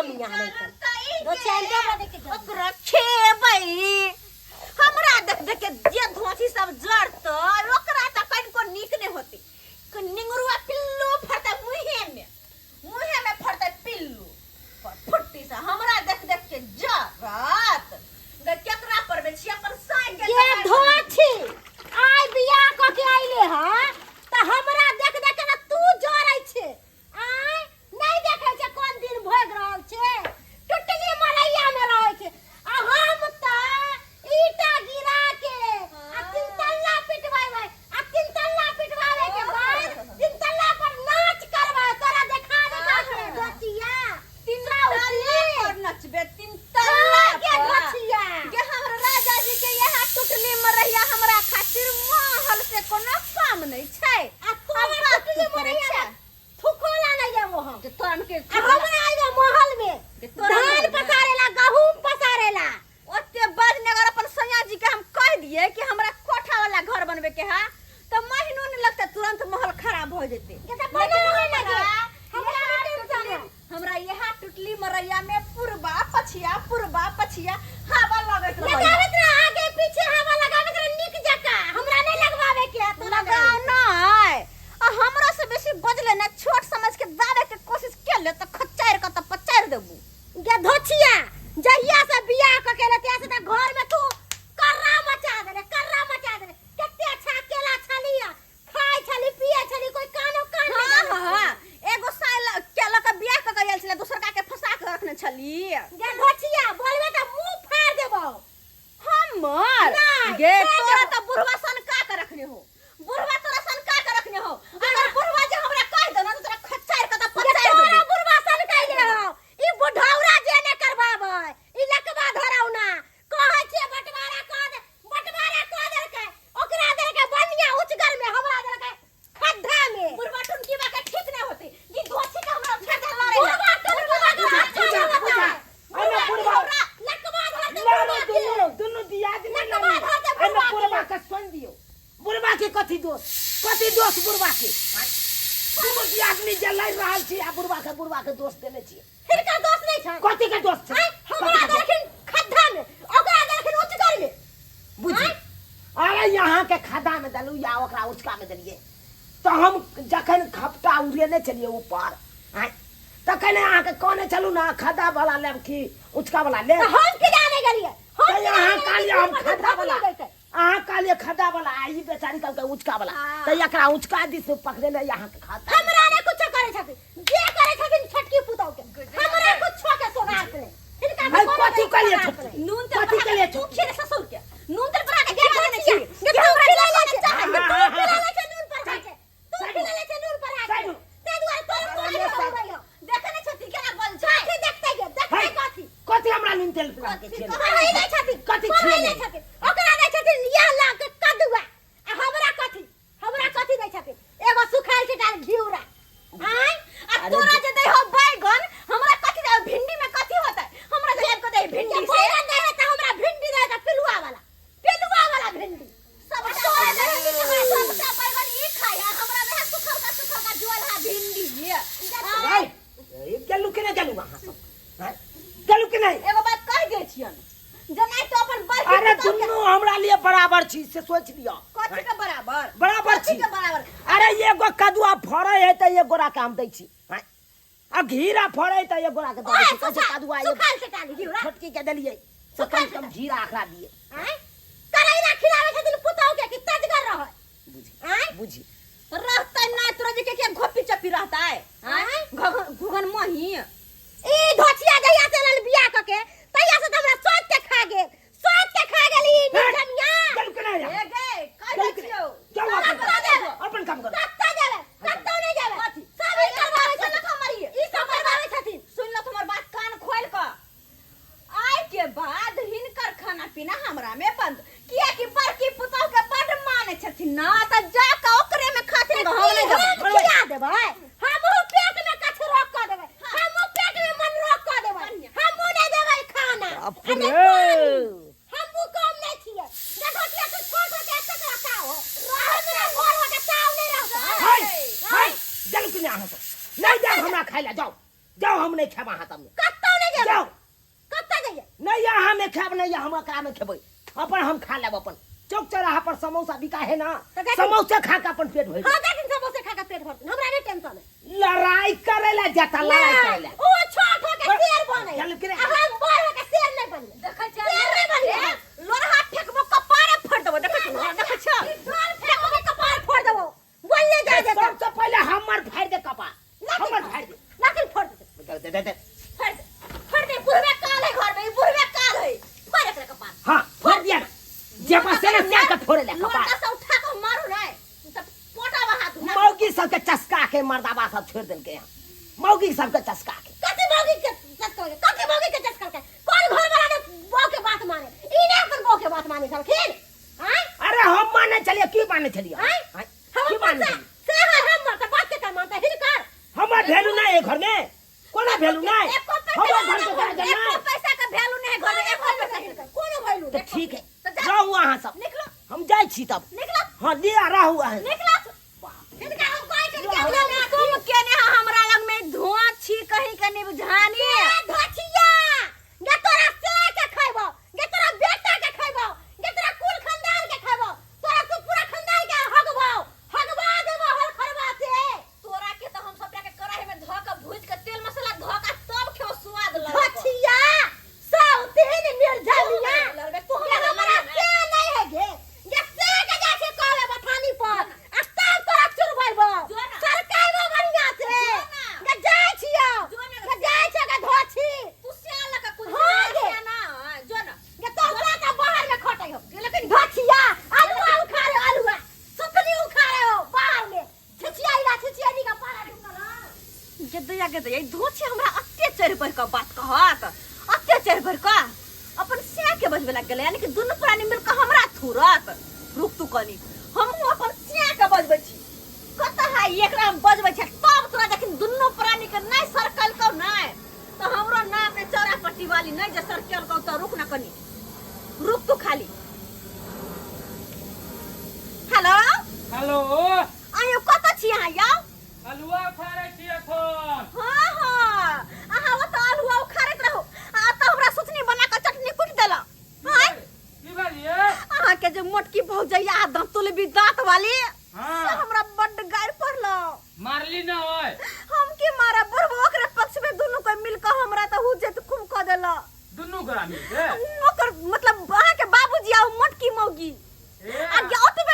निछमिया नहीं धोछिया आनिते हमरा देख के जर। ओकरा खेबै हमरा देख देख के जे धोची सब जड़तै ओकरा तऽ कनिको नीक नहि होतै निंगरुआ पिल्लू फड़तै मुँहे में मुँहे में फड़तै पिल्लू फुट्टी से हमरा देख देख के जरत गे केकरा पर बेची अपन साई के गे धोछी आइ बियाह कऽ के अइले हँ तऽ हमरा देख देख के ने तू जरै छे आइ नहि देखै छै कोन दिन भोग रहल छै टुटली मरैया में रहै छै आ हम तऽ ईटा गिरा के आ तीन तल्ला पिटबेबै आ तीन तल्ला पिटवावे के बाद तीन तल्ला पर नाच करबै तोरा देखा देखा के धोचिया तीन तल्ला पर नचबे तीन तल्ला के पर धोचिया गे हमरा राजा जी के यहाँ टुटली मरैया हमरा खातिर महल से कोनो काम नहीं छै आ तोरा बात टुटली तू करै मरैया छै। थुकोला नहीं है वो हम जे तोरा के आ हमरा आइबे महल में जे तोरा धान में- पसारेला गहूम पसारेला ओते बजनगर अपन सैया जी के हम कह दिए कि हमरा कोठा वाला घर बनबे के है तो महीनो नहीं लगते तुरंत महल खराब हो जेते के त बनल लेकिन होय लगे हमरा हमरा यहाँ टेंशन है हमरा यहाँ टुटली मरैया में पुरबा पछिया पुरबा पछिया हवा लगैत रहै लगाबैत रह आगे पीछे हवा लगाबैत रह नीक जकाँ हमरा नहीं लगवावे के है तोरा लगाओ नहीं आ हमरा से बेसी बजले ना छोट समझ के दाबे के कोशिश के ले तो खच्चार के तो पचार देबू गे धोछिया जहिया से बियाह क के तहिया से त घर में तू कर्रा मचा देले कर्रा मचा देले कते अच्छा अकेला छली खाइ छली पिए छली कोई कानो कान हाँ नहीं हाँ हाँ एगो साल केला के बियाह क के आयल छले दोसर का के फंसा के रखने छली गे धोछिया बोलबे त मुंह फाड़ देबौ हमर नहीं, गे छोड़ तोरा देबो। त बुढ़वा सनका के रखने हो बुढ़वा तोरा सनका के रखने हो अगर बुढ़वा जे हमरा कह देना त तोरा खच्चार के त गे पचार तोरा देबो बुढ़वा सन कैले हो ई बुढ़ौरा जे ने करबाबै ई लकबा धरौना कहै छियै बंटवारा कऽ दे बंटवारा कऽ देलकै ओकरा देलकै बनिया उचगर में हमरा देलकै खड्डा में बुढ़वा टुनकी बा के ठीक नहीं होती जी दोषी के हमरा उठा के लड़े बुढ़वा टुनकी पूजा, बा के पूजा, अच्छा पूजा। लगता एमे बुढ़वा लकवा धर दे लड़ू बुढ़वा के। दुनू दुनू दियाद नहि लकवा लड़ू धर दे एमे बुढ़वा के। बुढ़वा के सुन दियौ बुढ़वा के कथी दोष कथी दोष बुढ़वा के आँय? दुनू दियादनी जे लड़ि रहल छी आ बुढ़वा के दोष देने छी हिनकर दोष नहीं छै कथी के दोष छै आँय, हमरा कथी के दोष? देलखिन खड्डा में ओकरा देलखिन उचगर में बुझी अरे यहाँ के खदा में देलू या ओकरा उचका में देलिए तो हम जखन खपटा उड़ेने छलिए ऊपर आँय तखन अहाँके कहने छलू ना खदा वाला लेब कि उचका वाला लेब तऽ हम की जाने गेलियै हम तऽ की अहाँ जाने कहलियै गेलियै हम कि ऊपर से खदा वाला धपली दैतै। अहाँ कहलियै खदा वाला आ ई बेचारी कहलकै उचका वाला हाँ। तऽ एकरा उचका दिस पकड़ेले अहाँके खदा हमरा ने कुछो करै छथिन जे करै छथिन छोटकी पुतहु के हमरा कुछो के सोगात नहि हिनका है, कोनो कथी के कहलियै सोगात छोटकी? नहि। नून तेल कथी बढ़ा के लिए के तू खिले ससुर के नून तेल बढ़ा के गे खिला देने छी गे गे तू हमरा खिलेले जे छै चाहे गे तू खिलेले छै नून पर खाइ छै तू साइड खिलेले छै नून पर खाइ साइड छै हो। ताहि दुआरे तोर अरे कोई साइड। नहीं होइयो देखे नहीं छथि केना बोल छै कथी देखते गे देखते है। कथी कथी हमरा नून तेल पिला के कथी खेले कहै नहि छथिन कथी कहै खिएले? नहि छथिन ओकरा दै छथिन इएह लऽ के कदुआ आ हमरा कथी हमरा कथी दै छथिन एगो सुखायल छिटायल घिउरा आय आ अरे तोरा जे दै हो बैगन हमरा कथी दै भिंडी में कथी होतै हमरा जे आबि के दै भिंडी भिंडी से बैगन दै है तऽ हमरा भिंडी दै है तऽ पिलुआ वाला पिलुआ वाला भिंडी सब तोरा दै है सबटा बैगन ई खाय है हमरा दै है सुखल का सुखल का जुअल है भिंडी है, ए, गेलू कि नहि गेलू अहाँ सब हैं? गेलू कि नहि एगो बात कह दै छियन जेना तो अपन बड़की अरे पुतहु के दुनू हमरा लिए बराबर छी से सोच लिअ कथी के बराबर बराबर कथी छी के बराबर अरे एगो कदुआ फड़ै है तऽ एक गोरा के हम दै छी हैं? आ घीरा फड़ै तऽ एक गोरा के दऽ दै छी कहै छै कदुआ एगो सुखाल से टाली घिउरा छोटकी के देलियै से कम से कम घीरा एकरा दियै आँय करैला खिलाबै छथिन पुतहु के कि तजगर रहै बुझी आँय बुझी रहतै ना तोरा जे के के घोपी चपी रहतै आँय घुघन मही ई धोछिया जहिया से लल बियाह क के तहिया से त हमरा सोच के खा गेल सोच के खा गेल ई निझमिया चल के नहीं ए गे कह चल दै के छियौ जाओ अपन कत्ता जेबै अपन काम करो कत्ता जेबै कत्तो नहीं जेबै सब ई करबाबै सुन छथिन लथ हमर ई ई सब करबाबै छथिन सुन लथ हमर बात कान खोल क आइ के बाद हिनकर खाना पीना हमरा में बंद कियाकि बड़की पुतहु के बड माने छथिन ना त जा के ओकरे में खाथिन हम नहीं देबै हम खिया देबै हमहू पेट में कछु रोक क देबै हमहू पेट में मन रोक क देबै हमहू नहीं देबै खाना बाप आ नहि रे। पानी। हमहू कम नहीं छियै देखो किया तू छोट हो के एतेक रहता हो हमरा बड़ हो के ताव नहीं रहता हाय हाय चलू कि नहीं अहाँ सब नहीं जाओ हमरा खाइ ला जाओ जाओ हम नहीं खेब अहाँ सब कत्तो में खायब नहीं हम एकरा में खेबै अपन हम खा लेब अपन चौक चौराहा पर समोसा बिका है ना तऽ जाके- समोसा खा के अपन पेट भरि हाँ जाकिन समोसे खा के पेट भरतन हमरा नहीं टेंशन है लड़ाई करे ला जाता लड़ाई करे ला ओ छोट हो के शेर बने चल के रे। आ हम बड़ हो के शेर नहीं बने देखै शेर नहीं बने लोरहा फेकबो कपारे फोड़ देबो देखै छौ देखै छौ ढोल फेंको के कपार फोड़ देबो बोलले जा जेता सबसे पहले हमर फाड़ दे कपार हमर फाड़ दे लेकिन फोड़ दे दे दे दे फोड़ दे फोड़ दे बुढ़वे काल है घर में ई बुढ़वे काल है फोड़ एकरा कपार हाँ फोड़ दिया ना जे पास से ना क्या के फोड़े ले कपार लोटा से उठा के मारू नहीं त पोटा बहा दू मौगी सबके चस्का के मर्दाबा सब छोड़ देलके यहाँ मौगी सबके चस्का के कथी मौगी के चस्का के कथी मौगी के चस्का के कौन घर वाला ने बहू के बात माने ई ने अपन बहू के बात माने छलखिन आय अरे हम माने चलिए की माने चलिए आय आय, हम की अपन माने से चलिए? से है हम त बात के का मानता हिनकर हमर वैल्यू नहीं है घर में कोना वैल्यू नहीं एको पैसा हमर घर के गार्जियन एको नहीं पैसा के वैल्यू नहीं है घर में एको पैसा हिनकर कोनो वैल्यू तो ठीक है तो जा। रहू अहाँ सब निकलो हम जाइ छी तब निकलो हाँ लिया रहू अहाँ निकलो हिनका हम कहै छलियै कि तुम अपना तुम केने हा हमरा लग में धुआं छी कहीं के नहीं बुझानी ए धोछिया गे तोरा से के खैबो गे तोरा बेटा के खैबो गे तोरा कुल खानदान के खैबो तोरा तू पूरा खानदान के हगबो हगबा देबो हल खरबा से तोरा के तो हम सबटा के कढ़ाई में धो के भूज के तेल मसाला धो के तब खेओ स्वाद लगबो धोछिया साउतीन निर्जलिया लगबे तू ये हमरा हमरा से नहीं है गे ये से के जा के कहबे बथानी पर आ तब तोरा चुरबैबो जो ना। सरकाइबो बढ़िया से जो ना। गे जाइ छियो जो ना। गे जाइ छियो गे धोछी तू सियान लगा कुछ हाँ गे। ना जो ना गे तोरा का बाहर में खटै हो लेकिन धोछिया आलुआ उखाड़े आलुआ सुतली उखाड़े हो बाहर में छिछिया इला छिछिया नी का पारा ढुकल हँ। गे दैया धोछी हमरा अत्ते चढ़ बढ़ के बात कहत अत्ते चढ़ बढ़ के अपन सिया के बजबे लग गेलै यानी कि दुनू प्राणी मिल के हमरा थुरत रुक तू कनी हमहूँ अपन सिया के बजबै छी कतऽ है एकरा हम बजबै छी तब तोरा जखन दुनू प्राणी के नहि सरकल कौ नहि तऽ हमरो नाम नहि चौरा पट्टी वाली नहि जे सरकल कौ तऽ रुक ना कनी रुक तू खाली हेलो हेलो आयो कतऽ छी अहाँ यौ हलुआ उखाड़ै छी एखन हाँ हाँ अहाँ ओतऽ अल्हुआ उखाड़ैत रहू आ तऽ हमरा सुथनी बना कऽ चटनी कुटि देलक आँय की भेलियै अहाँके जे मोटकी भौजैया आ दाँतुलबी दाँत वाली हाँ। से हमरा बड्ड गारि पड़लो मारली ना ओय हम की मारब बुढ़बो ओकरे पक्ष में दुनू कोई मिल कऽ हमरा तऽ हुज्जत खूब कऽ देलक दुनू गोरा मिल के ओकर मतलब अहाँके बाबूजी आ ओ मोटकी मौगी ए आ ओतबे